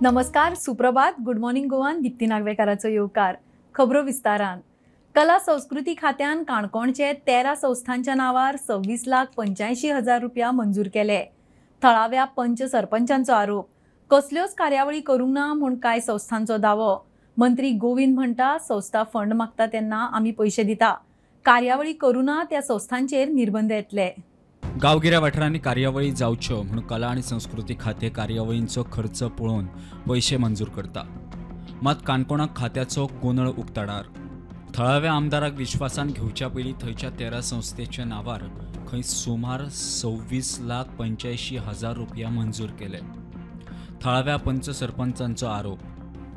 नमस्कार, सुप्रभात, good morning गोवान दीप्ती नागवेकाराचो येवकार. खबरो विस्तारान. कला संस्कृती खात्यान काणकोणचे 13 संस्थांच्या नावार 26,85,000 रुपया मंजूर केले. थळाव्या पंच सरपंचांचो आरोप, कसल्योच कार्यावळी करूंक ना म्हूण कांय संस्थांचो दावो. मंत्री गोविंद म्हणटा, संस्था फंड मागता तेन्ना आमी पयशे दिता, कार्यावळी करूं ना त्या संस्थांचेर निर्बंध येतले. गांवगिऱ्या वाठारांनी कार्यावळी जावच्यो म्हणून कला आनी संस्कृती खातें कार्यावळींचो खर्च पळोवन पयशे मंजूर करता. मात काणकोणाक खात्याचो गोंदळ उक्ताडार. थळाव्या आमदाराक विश्वासान घेवच्या पयलीं थंयच्या 13 संस्थेच्या नांवार खंय सुमार 26,85,000 रुपया मंजूर केले. थळाव्या पंच सरपंचांचो आरोप,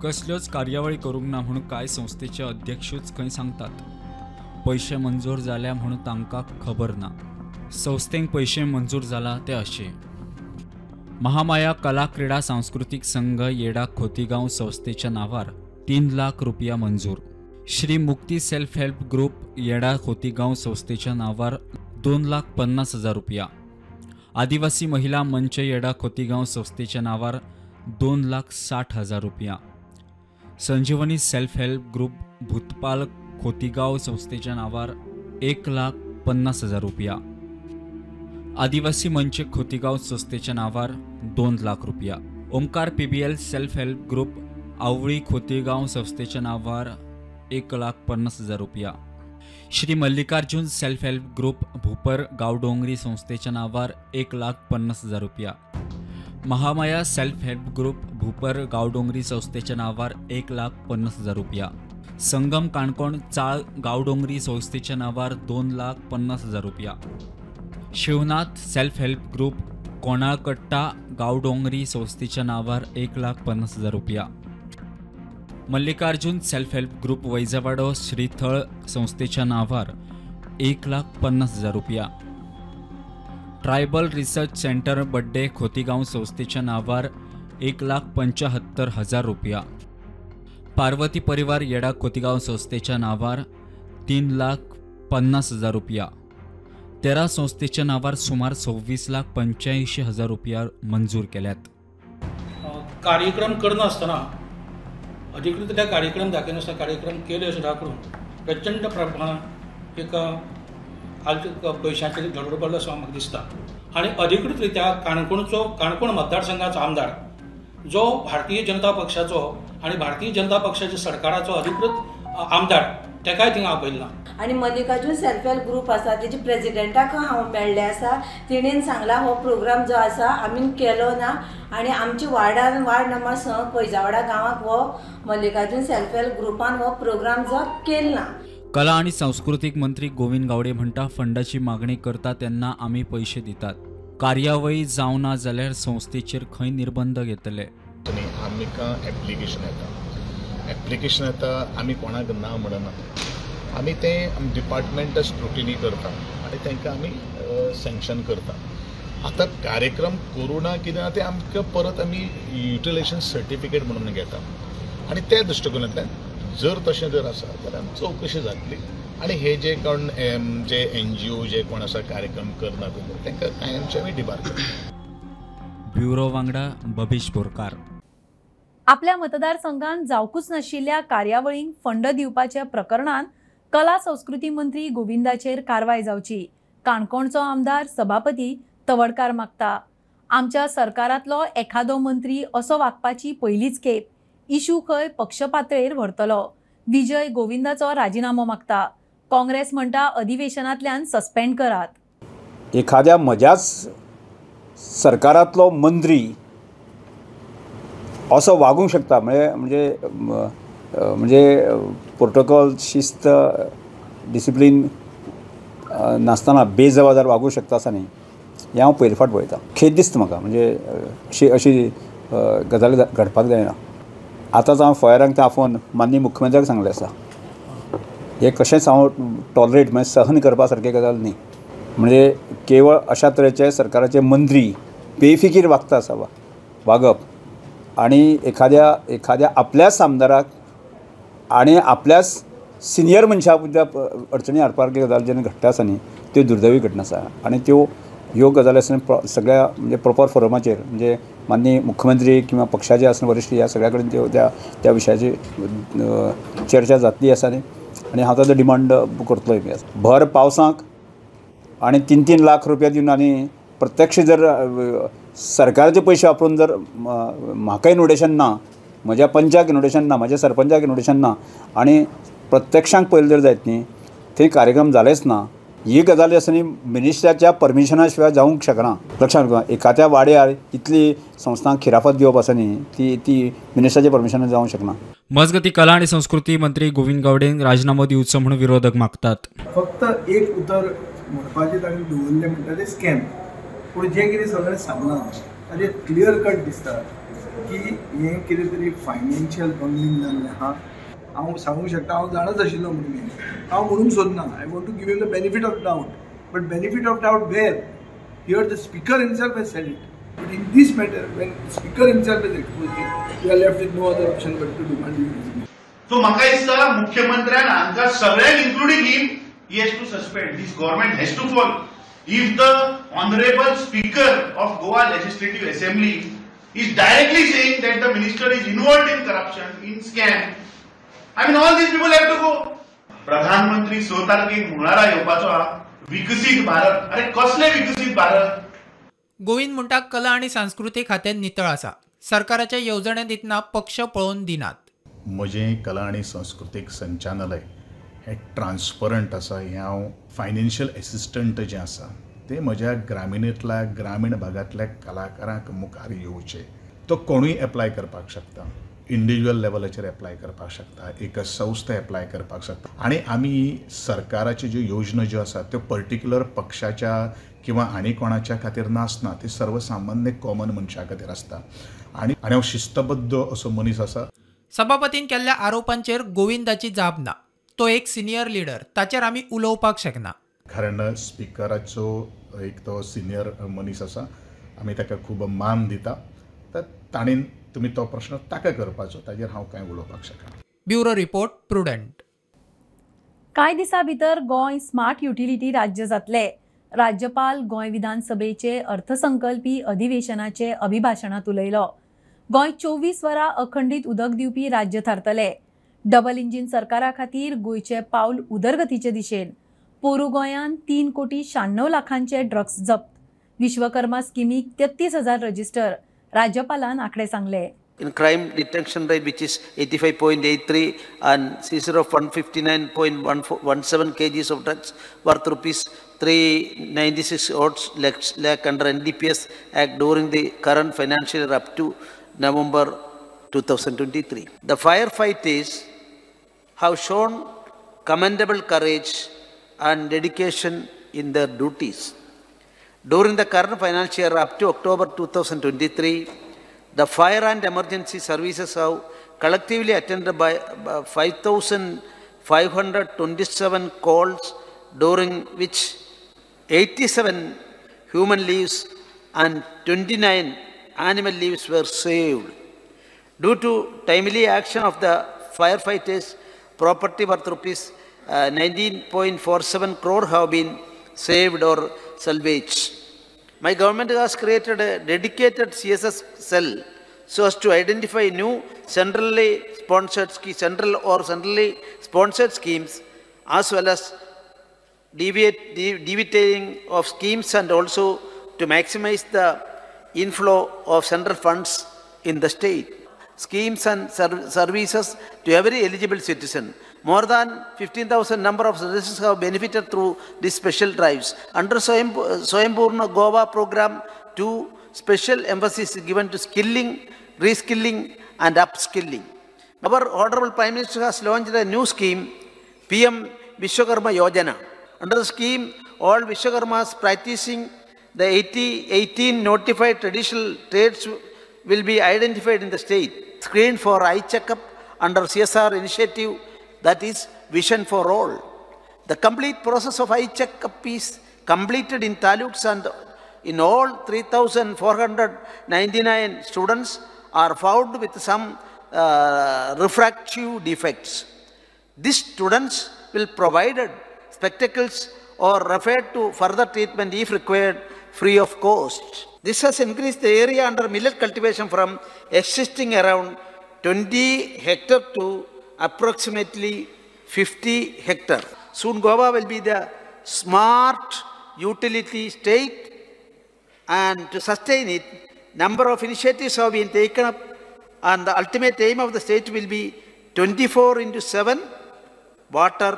कसल्योच कार्यावळी करूंक ना म्हणून कांय संस्थेचे अध्यक्षूच खंय सांगतात. पयशे मंजूर जाल्या म्हणून तांकां खबर ना. संस्थेंक पयशे मंजूर जाला ते अशे: महामाया कला क्रीडा सांस्कृतीक संघ येडा खोतीगांव संस्थेच्या नावार 3 लाख रुपया मंजूर. Shri Mukti self help group Yeda Khotigao संस्थेच्या नावार 2,50,000 रुपया. आदिवासी महिला मंच येडा खोतीगांव संस्थेच्या नावार 2,60,000 रुपया. Sanjeevani self help group Bhutpal Khotigao संस्थेच्या नावार 1,50,000 रुपया. आदिवासी मंच खोतीगांव संस्थेच्या नावार 2 लाख रुपया. Omkar PBL self help group Avali Khotigao संस्थेच्या नावार 1,50,000 रुपया. Shri Mallikarjun self help group Bhupar Gaondongri संस्थेच्या नावार 1,50,000 रुपया. Mahamaya self help group Bhupar Gaondongri संस्थेच्या नावार 1,50,000 रुपया. संगम काणकोण चाळ गावडोंगरी संस्थेच्या नावार 2,50,000 रुपया. Shivnath self help group Konalkatta Gaondongri संस्थेच्या नावार 1,50,000 रुपया. Mallikarjun self help group Vaijawado Shrithal संस्थेच्या नावार 1,50,000 रुपया. Tribal research centre Baddem Cotigao संस्थेच्या नावार 1,75,000 रुपया. पार्वती परिवार येडा खोतीगांव संस्थेच्या नावार 3,50,000 रुपया. 13 संस्थेच्या नावार सुमार 26,85,000 रुपया मंजूर केल्यात. कार्यक्रम करनासतना अधिकृत त्या कार्यक्रम दाखयनासतना कार्यक्रम केले अशें दाखोवन प्रचंड प्रमाणांत एक पयशांचेर धडोड पडलो असो म्हाका दिसता. आनी अधिकृत रित्या काणकोणचो काणकोण मतदारसंघाचो आमदार जो भारतीय जनता पक्षाचो आनी भारतीय जनता पक्षाच्या सरकाराचो अधिकृत आमदार तेकाय थिंगा आपयला ना. आनी मल्लिकार्जून सेल्फ हेल्प ग्रुप आसा तेजी प्रेजिडेंटाक हांव मेळ्ळें आसा, तेणेन सांगलां हो प्रोग्राम जो आसा आमी केलो ना आनी आमच्या वार्डान वार्ड नंबर 6 पैजावाडा गांवाक हो मल्लिकार्जून सेल्फ हेल्प ग्रुपान हो प्रोग्राम जो केलो ना. कला आणि सांस्कृतिक मंत्री गोविंद गावडे म्हणटा, फंडाची मागणी करता तेन्ना आमी पयशे दितात, कार्यावळी जावना जाल्यार संस्थेचेर खंय निर्बंध घेतले. आमकां एप्लिकेशन येता, एप्लिकेशन येता, आमी कोणाक ना म्हणना, आमी तें डिपार्टमेंट स्क्रुटिनी करता आनी तांकां आमी सँक्शन करता. आतां कार्यक्रम करूं ना कितें ना तें आमकां परत आमी युटिलायझेशन सर्टिफिकेट म्हणून घेता आनी त्या दृश्टिकोनांतल्यान जर तशें जर आसा जाल्यार आमी चवकशी जातली आनी हे जे कोण जे एनजीओ जे कोण आसा कार्यक्रम करना तांकां कायमचे आमी डिबार करता. ब्युरो वांगडा बबीश बोरकार. आपल्या मतदारसंघात जावकूच नाशिल्ल्या कार्यावळींक फंड दिवपाच्या प्रकरणात कला संस्कृती मंत्री गोविंदाचेर कारवाय जावची, काणकोणचो आमदार सभापती तवडकार मागता. आमच्या सरकारांतलो एखादो मंत्री असो वागपाची पयलीच खेप, इशू खंय पक्षपातळेर व्हरतलो. विजय गोविंदाचो राजिनामो मागता. काँग्रेस म्हणटा अधिवेशनांतल्यान सस्पेंड करात. एखाद्या म्हज्याच सरकारांतलो मंत्री असो वागूंक शकता म्हणजे म्हणजे म्हणजे प्रोटोकॉल, शिस्त, डिसिप्लीन नासतना बेजबाबदार वागूंक शकता आसा न्ही, हें हांव पयले फावट पळयतां. खेद दिसता म्हाका, म्हणजे अशी अशी गजाली घडपाक जायना. आतांच हांव फॉयरांक तें आफोवन माननीय मुख्यमंत्र्याक सांगलें आसा, हें कशेंच हांव टॉलरेट म्हणजे सहन करपा सारकें गजाल न्ही. म्हणजे केवळ अशा तरेचे सरकाराचे मंत्री बेफिकीर वागता आसा वागप आनी एखाद्या एखाद्या आपल्याच आमदाराक आनी आपल्याच सिनियर मनशाक अडचणी हाडपा सारकी गजाल जेन्ना घडटा आसा न्ही, त्यो दुर्दैवी घटना आसा. आनी त्यो ह्यो गजाली आसा सगळ्या म्हणजे प्रोपर फोरमाचेर म्हणजे माननीय मुख्यमंत्री किंवा पक्षाचे आसतना वरिश्ठ ह्या सगळ्या कडेन त्यो त्या त्या विशयाची चर्चा जातली आसा आनी हांव ताजो डिमांड करतलोय बी आसा. भर पावसाक आनी 3-3 लाख रुपया दिवन आनी प्रत्यक्ष जर सरकाराचे पयशे वापरून जर म्हाका इनविटेशन ना, म्हज्या पंचाक इनविटेशन ना, म्हज्या सरपंचाक इनविटेशन ना आनी प्रत्यक्षांक पयलें जर जायत न्ही थंय कार्यक्रम जालेच ना. ही गजाल आसा न्ही मिनिस्टराच्या परमिशना शिवाय जावंक शकना. लक्षांत घेवंक एकाद्या वाड्यार इतली संस्थांक खिराफत दिवप आसा न्ही ती ती मिनिस्टराच्या परमिशनान जावंक शकना. मजगती कला आणि संस्कृती मंत्री गोविंद गावडेन राजीनामो दिवचो म्हणून विरोधक मागतात. फक्त एक उतर म्हणपाचें तांणी दवरलें म्हणटा तें स्कॅम. पूण जें कितें सगळें सांगलां ताजें क्लियर कट दिसता की हें कितें तरी फायनान्शियल बंगलिंग जाल्लें आहा. हांव सांगूंक शकता हांव जाणाच आशिल्लो म्हणून हांव म्हणूंक सोदना. I want to give him the benefit of doubt, but benefit of doubt where here the speaker himself has said it. But in this matter when speaker himself has exposed it, we are left with no other option but to demand his resignation. So म्हाका दिसता मुख्यमंत्र्यान हांकां सगळ्यांक including him he has to suspend. This government has to fall. If the honourable speaker of Goa Legislative Assembly is directly saying that the minister is involved in corruption, in scam, I mean all these people have to go. प्रधानमंत्री 6 तारखेक मुंगळारा येवपाचो आहा. विकसीत भारत, अरे कसले विकसीत भारत? गोविंद म्हणटा कला आनी सांस्कृतीक खातें नितळ आसा, सरकाराच्या येवजण्या दितना पक्ष पळोवन दिनात. म्हजें कला आनी सांस्कृतीक संचालनालय हें ट्रान्सपरंट आसा. हें हांव फायनान्शियल एसिस्टंट जें आसा तें म्हज्या ग्रामीणेंतल्या ग्रामीण भागांतल्या कलाकारांक मुखार येवचें. तो कोणूय एप्लाय करपाक शकता, इंडिविज्युअल लेवलाचेर एप्लाय करपाक शकता, एक संस्था एप्लाय करपाक शकता. आनी आमी सरकाराच्यो ज्यो योजना ज्यो आसा त्यो पर्टिक्युलर पक्षाच्या किंवा आनी कोणाच्या खातीर नासना, ती सर्वसामान्य कॉमन मनशा खातीर आसता. आनी हांव शिस्तबद्ध असो मनीस आसा. सभापतीन केल्ल्या आरोपांचेर गोविंदाची जाप ना. तो एक सिनियर लिडर, ताचेर आमी उलोवपाक शकना. कारण स्पिकराचो एक तो सिनियर मनीस आसा, आमी ताका खूब मान दिता, तर ताणें तुमी तो प्रश्न ताका करपाचो, ताजेर हांव कांय उलोवपाक शकना. Bureau report, Prudent. कांय दिसां भितर गोंय स्मार्ट युटिलिटी राज्य जातले. राज्यपाल गोंय विधानसभेचे अर्थसंकल्पी अधिवेशनाचे अभिभाशणांत उलयलो. गोंय 24 वरां अखंडीत उदक दिवपी राज्य थारतले. डबल इंजीन सरकारा खातीर गोंयचें पावल उदरगतीचे दिशेन. पोरू गोंयांत 3,96 लाखांचे ड्रग्स जप्त. विश्वकर्मा स्किमीक 33,000 रजिस्टर. राज्यपालान आंकडे सांगले. In crime detection rate which is 85.83 and seizure of 159.17 kgs of drugs worth rupees 396 odd lakh under NDPS Act during the current financial year up to November 2023. The firefighters have shown commendable courage and dedication in their duties. During the current financial year up to October 2023, the fire and emergency services have collectively attended by 5,527 calls, during which 87 human lives and 29 animal lives were saved. Due to timely action of the firefighters, property worth rupees 19.47 crore have been saved or salvaged. My government has created a dedicated CSS cell so as to identify new centrally sponsored schemes as well as deviating of schemes, and also to maximize the inflow of central funds in the state. Schemes and services to every eligible citizen. More than 15,000 number of citizens have benefited through these special drives. Under Swayambhurna Goa program, 2 special emphasis is given to skilling, reskilling and upskilling. Our Honorable Prime Minister has launched a new scheme, PM Vishwakarma Yojana. Under the scheme, all Vishwakarmas practicing the 18 notified traditional trades will be identified in the state, screened for eye checkup under CSR initiative, that is Vision for All. The complete process of eye checkup is completed in taluks, and in all 3,499 students are found with some refractive defects. These students will provided spectacles or referred to further treatment if required, free of cost. This has increased the area under millet cultivation from existing around 20 hectare to approximately 50 hectare. Soon Goa will be the smart utility state, and to sustain it, number of initiatives have been taken up, and the ultimate aim of the state will be 24/7 water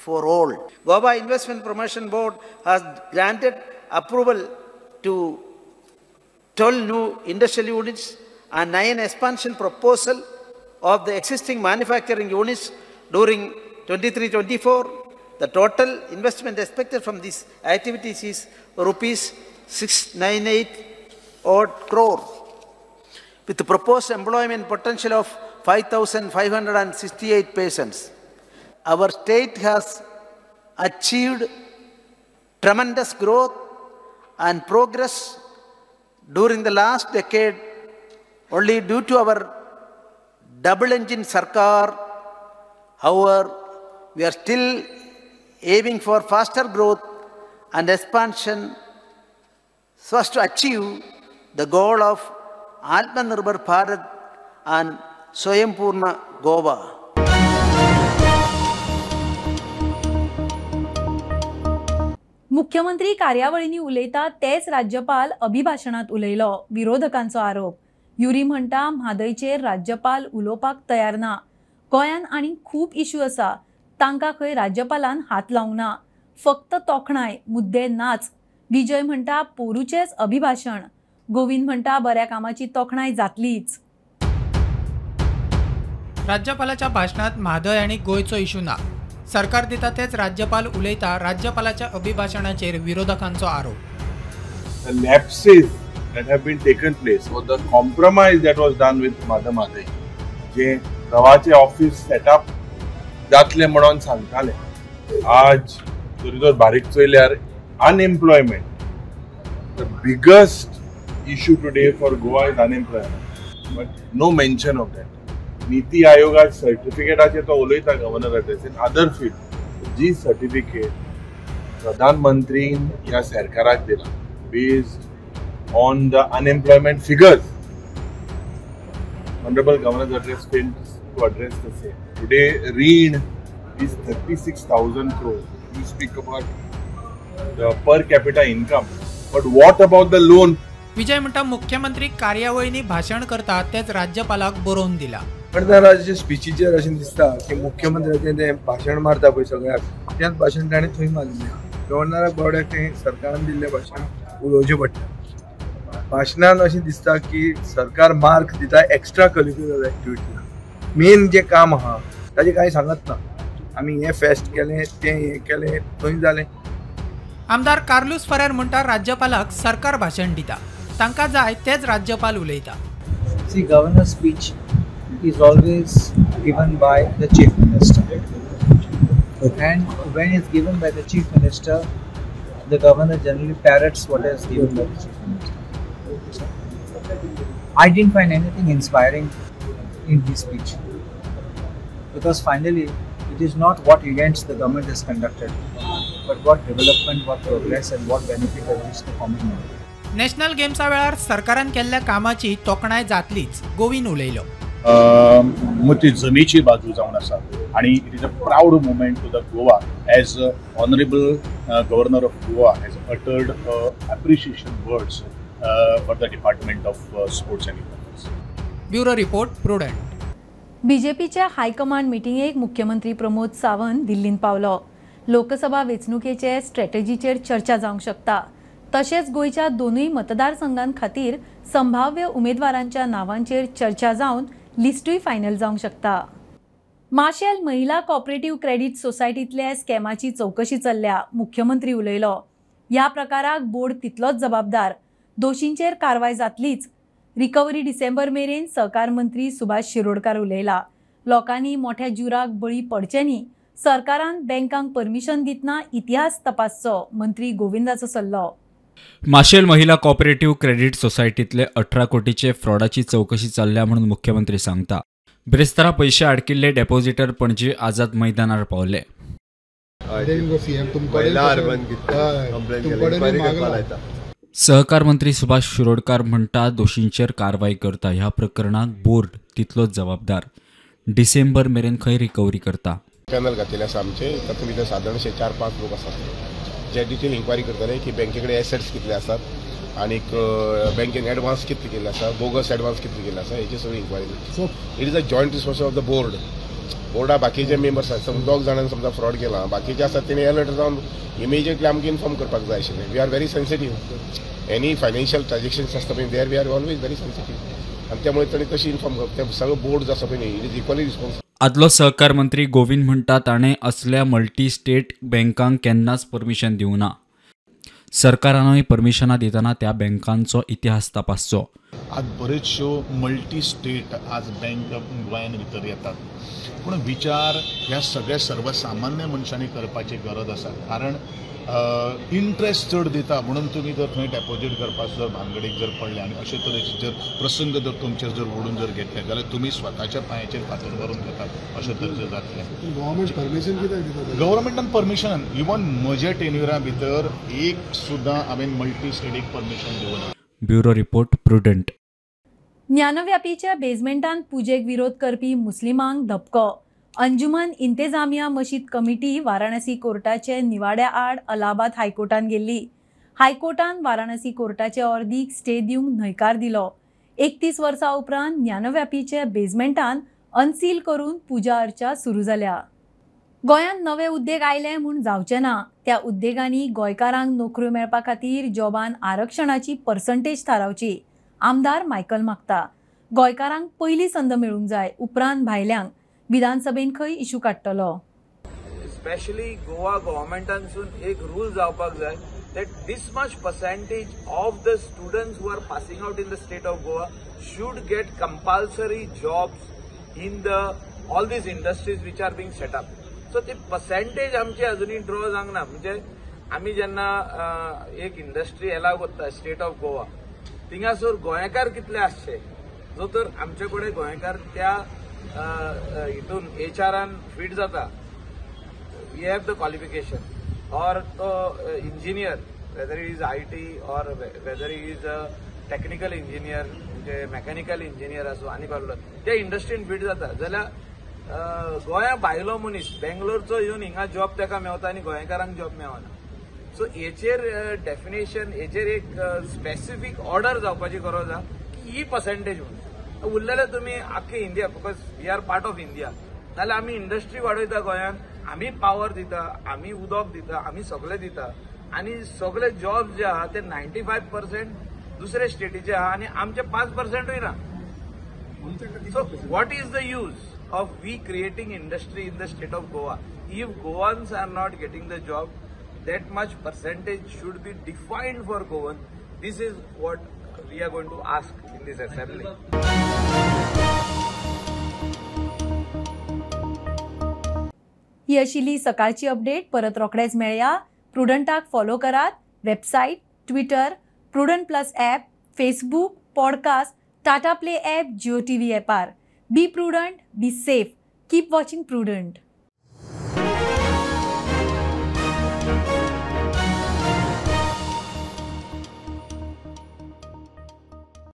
for all. Goa Investment Promotion Board has granted approval to 12 new industrial units and 9 expansion proposal of the existing manufacturing units during 23-24. The total investment expected from these activities is rupees 698 odd crore, with the proposed employment potential of 5,568 persons. Our state has achieved tremendous growth and progress during the last decade only due to our double engine sarkar. However, we are still aiming for faster growth and expansion so as to achieve the goal of Atmanirbhar Bharat and Swayampurna Goa. मुख्यमंत्री कार्यावळींनी उलयता तेच राज्यपाल अभिभाषणात उलयलो, विरोधकांचो आरोप. युरी म्हणटा म्हादयचेर राज्यपाल उलोवपाक तयार ना. गोंयान आनी खूब इश्यू आसा, तांकां खंय राज्यपालान हात लावंक ना, फक्त तोखणाय, मुद्दे नाच. विजय म्हणटा पोरूचेच अभिभाषण. गोविंद म्हणटा बऱ्या कामाची तोखणाय जातलीच. राज्यपालाच्या भाषणात म्हादय आनी गोंयचो इश्यू ना. सरकार दिता तेच राज्यपाल उलयता, राज्यपालाच्या अभिभाषणाचेर विरोधकांचो आरोप. The lapses that have been taken place or the compromise that was done with Mhadei, जे रवाचे ऑफिस सेटअप जातले म्हणून सांगताले, आज तरी जर बारीक चोयल्यार unemployment, the biggest issue today for Goa is unemployment, but no mention of that. नीती आयोगा सर्टिफिकेटाचे तो उलयता governor address in other field. Ji certificate प्रधानमंत्री ह्या सरकाराक दिला based on the unemployment figures, honourable governor's address fails to address the same. Today रीण is 36,000 crore. You speak about the per capita income, but what about the loan? Vijay म्हणटा मुख्यमंत्री कार्यावळींनी भाशण करता तेच राज्यपालाक बरोवन दिला. गवर्नराच्या स्पिचीचेर अशें दिसता की मुख्यमंत्र्याचें तें भाशण मारता पळय सगळ्याक, तेंच भाशण ताणें थंय मारलें. गवर्नराक बावड्याक तें सरकारान दिल्लें भाशण उलोवचें पडटा. भाशणान अशें दिसता की सरकार मार्क दिता एक्स्ट्रा करिक्युलर एक्टिविटी, मेन जें काम आहा ताजें कांय सांगत ना. आमी हें फेस्ट केलें, तें हें केलें, थंय जालें. आमदार कार्लूस फरेर म्हणटा राज्यपालाक सरकार भाशण दिता, तांकां जाय तेच राज्यपाल उलयता. See, governor's speech is always given by the chief minister, and when it's given by the chief minister, the governor generally parrots what is given by the chief minister. I didn't find anything inspiring in his speech, because finally it is not what events the government has conducted, but what development, what progress and what benefit has reached the common man. National गेम्सा वेळार सरकारान केल्ल्या कामाची तोखणाय जातलीच, गोविंद उलयलो. ती जमेची बाजू जावन आसा आनी it is a proud moment to the Goa as honourable governor of Goa has uttered appreciation words for the department of sports and youth. Bureau report, Prudent. बीजेपीच्या हायकमांड मिटिंगेक मुख्यमंत्री प्रमोद सावंत दिल्लींत पावलो. लोकसभा वेंचणुकेचे स्ट्रॅटेजीचेर चर्चा जावंक शकता. तशेंच गोंयच्या दोनूय मतदारसंघां खातीर संभाव्य उमेदवारांच्या नावांचेर चर्चा जावन लिस्टूय फायनल जावंक शकता. माशेल महिला कॉपरेटिव्ह क्रेडीट सोसायटींतल्या स्कॅमाची चवकशी चल्ल्या, मुख्यमंत्री उलयलो. ह्या प्रकाराक बोर्ड तितलोच जबाबदार, दोशींचेर कारवाय जातलीच. रिकव्हरी डिसेंबर मेरेन सहकार मंत्री सुभाष शिरोडकार उलयला. लोकांनी मोठ्या जुराक बळी पडचे न्ही, सरकारान बँकांक परमिशन दितना इतिहास तपासचो, मंत्री गोविंदाचो सल्लो. माशेल महिला कॉपरेटिव्ह क्रेडीट सोसायटीतले 18 कोटीचे फ्रॉडाची चौकशी चल्ल्या म्हणून मुख्यमंत्री सांगता. ब्रेस्तारा पैसे अडकिल्ले डेपॉझिटर पणजी आझाद मैदानार पावले. सहकार मंत्री सुभाष शिरोडकार म्हणटा दोशींचेर कारवाय करता. ह्या प्रकरणाक बोर्ड तितलोच जबाबदार. डिसेंबर मेरेन खंय रिकव्हरी करता. पॅनल घातलेले आसा आमचे, तातूंत भितर सादारणशे 4-5 लोक आसात जे डिटेल इन्क्वायरी करतले की बँके कडेन एसेट्स कितले आसात आनीक बँकेन एडवान्स कितले केल्ले आसा, बोगस एडवान्स कितले केल्ले आसा, हेची सगळी इन्क्वायरी करतले. So it is a joint responsibility of the board. बोर्डा बाकीचे मेंबर्स आसात, समजा 2 जाणांनी समजा फ्रॉड केला, बाकीचे आसात तेणी अलर्ट जावन इमिजिएटली आमकां इन्फॉर्म करपाक जाय आशिल्लें. We are very sensitive. Any financial transactions आसता पळय, there we are always very sensitive. आनी त्यामुळे तांणी तशी इन्फॉर्म करप, ते सगळो बोर्ड जो आसा पळय न्ही, it is equally responsible. आदलो सहकार मंत्री गोविंद म्हणटा ताणें असल्या मल्टी स्टेट बँकांक केन्नाच परमिशन दिवना. सरकारानूय परमिशनां दितना त्या बँकांचो इतिहास तपासचो. आज बऱ्योचश्यो मल्टी स्टेट आज बँक गोंयांत भितर येतात, पूण विचार ह्या सगळ्या सर्वसामान्य मनशांनी करपाची गरज आसा. कारण इंट्रस्ट चड दिता म्हणून तुमी जर थंय डेपोजीट करपाक जर भानगडीक जर पडले आनी अशे तरेचे जर प्रसंग जर तुमचेर जर ओडून जर घेतले जाल्यार तुमी स्वताच्या पांयाचेर फातर मारून घेतात अशें तरेचें जातलें. गव्हर्मेंट परमिशन कित्याक दिता? गव्हर्मेंटान परमिशन इवन म्हज्या टेन्युरा भितर एक सुद्दां हांवें मल्टी स्टेटीक परमिशन दिवना. Bureau report, Prudent. ज्ञानव्यापीच्या बेजमेंटान पुजेक विरोध करपी मुस्लिमांक धपको. अंजुमन इंतेजामिया मशीद कमिटी वाराणसी कोर्टाचे निवाड्या आड अलाहाबाद हायकोर्टान गेल्ली. हायकोर्टान वाराणसी कोर्टाचे अर्दीक स्टे दिवंक न्हयकार दिलो. 31 वर्सां उपरांत ज्ञानव्यापीचे बेजमेंटान अनसील करून पुजा अर्चा सुरू जाल्या. गोंयांत नवे उद्देग आयले म्हूण जावचे ना, त्या उद्देगांनी गोंयकारांक नोकऱ्यो मेळपा खातीर जॉबान आरक्षणाची पर्संटेज थारावची, आमदार मायकल मागता. गोंयकारांक पयली संद मेळूंक जाय, उपरांत भायल्यांक. विधानसभेन खंय इशू काडटलो. स्पेशली गोवा गव्हर्मेंटानसून एक रूल जावपाक जाय that this much percentage of the students who are passing out in the state of Goa should get compulsory jobs in the all these industries which are being set up. So ती percentage आमची अजुनूय draw जावंक ना. म्हणजे आमी जेन्ना एक industry allow करता स्टेट ऑफ गोवा, थिंगासर गोंयकार कितले आसचे, जो तर आमचे कडेन गोंयकार त्या हितून एचआरान फीट जाता, we have the qualification, or तो engineer whether is IT or whether is a technical engineer म्हणजे मेकॅनिकल इंजिनियर आसूं आनी कसलो त्या इंडस्ट्रीन फीट जाता जाल्यार गोंया भायलो मनीस बेंगलोरचो येवन हिंगा जॉब ताका मेवता आनी गोंयकारांक जॉब मेवना. सो हेचेर डेफिनेशन, हेचेर एक स्पेसिफीक ऑर्डर जावपाची गरज आसा की ही पर्सेंटेज म्हणून. उरलेले तुमी आख्खे India, because we are part of India, नाल्यार आमी इंडस्ट्री वाडयता गोंयांत, आमी पावर दिता, आमी उदक दिता, आमी सगळे दिता आनी सगळे जॉब जे आहा ते 95% दुसरे स्टेटीचे आहा आनी आमचे 5%ूय ना. So what is the use of we creating industry in the state of Goa if Goans are not getting the job? That much percentage should be defined for Goan. This is what we are going to ask in this assembly. ही आशिल्ली सकाळची update. परत रोखडेच मेळया. प्रुडंटाक follow करात. Website, Twitter, Prudent plus app, Facebook, podcast, Tata play app, Jio TV ॲपार. Be prudent, be safe, keep watching Prudent.